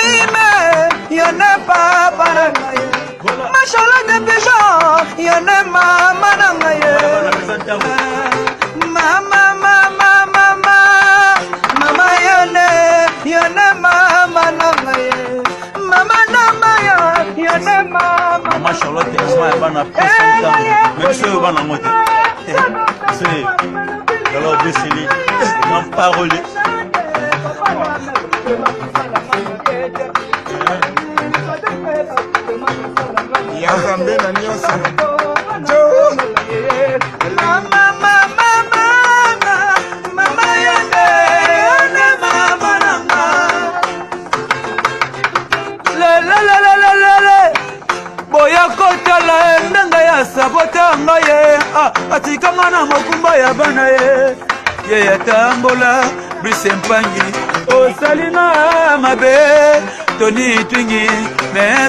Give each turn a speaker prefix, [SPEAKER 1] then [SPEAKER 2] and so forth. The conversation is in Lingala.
[SPEAKER 1] Mime yo nde papa na ngai ma Charlotte Pigeon yo nde mama na ngai mama mama mama mama yo nde yo nde mama na ngai mama na maya yo nde mama.
[SPEAKER 2] Mama Charlotte, mama ya bana prince ntango me biso oyo bana yango te biso alors Bruce Lee, grand parolier.
[SPEAKER 3] Ya Nzambe na nyonso.
[SPEAKER 1] Mama, mama, mama, mama yo nde, yo nde mama na nga. Lelelelelele, boya kotala ye ndenge ya sabota ngai ye ah, atika nga na mokumba ya bana ye ye atambola brise mpangi osali nga mabe toni twingi me.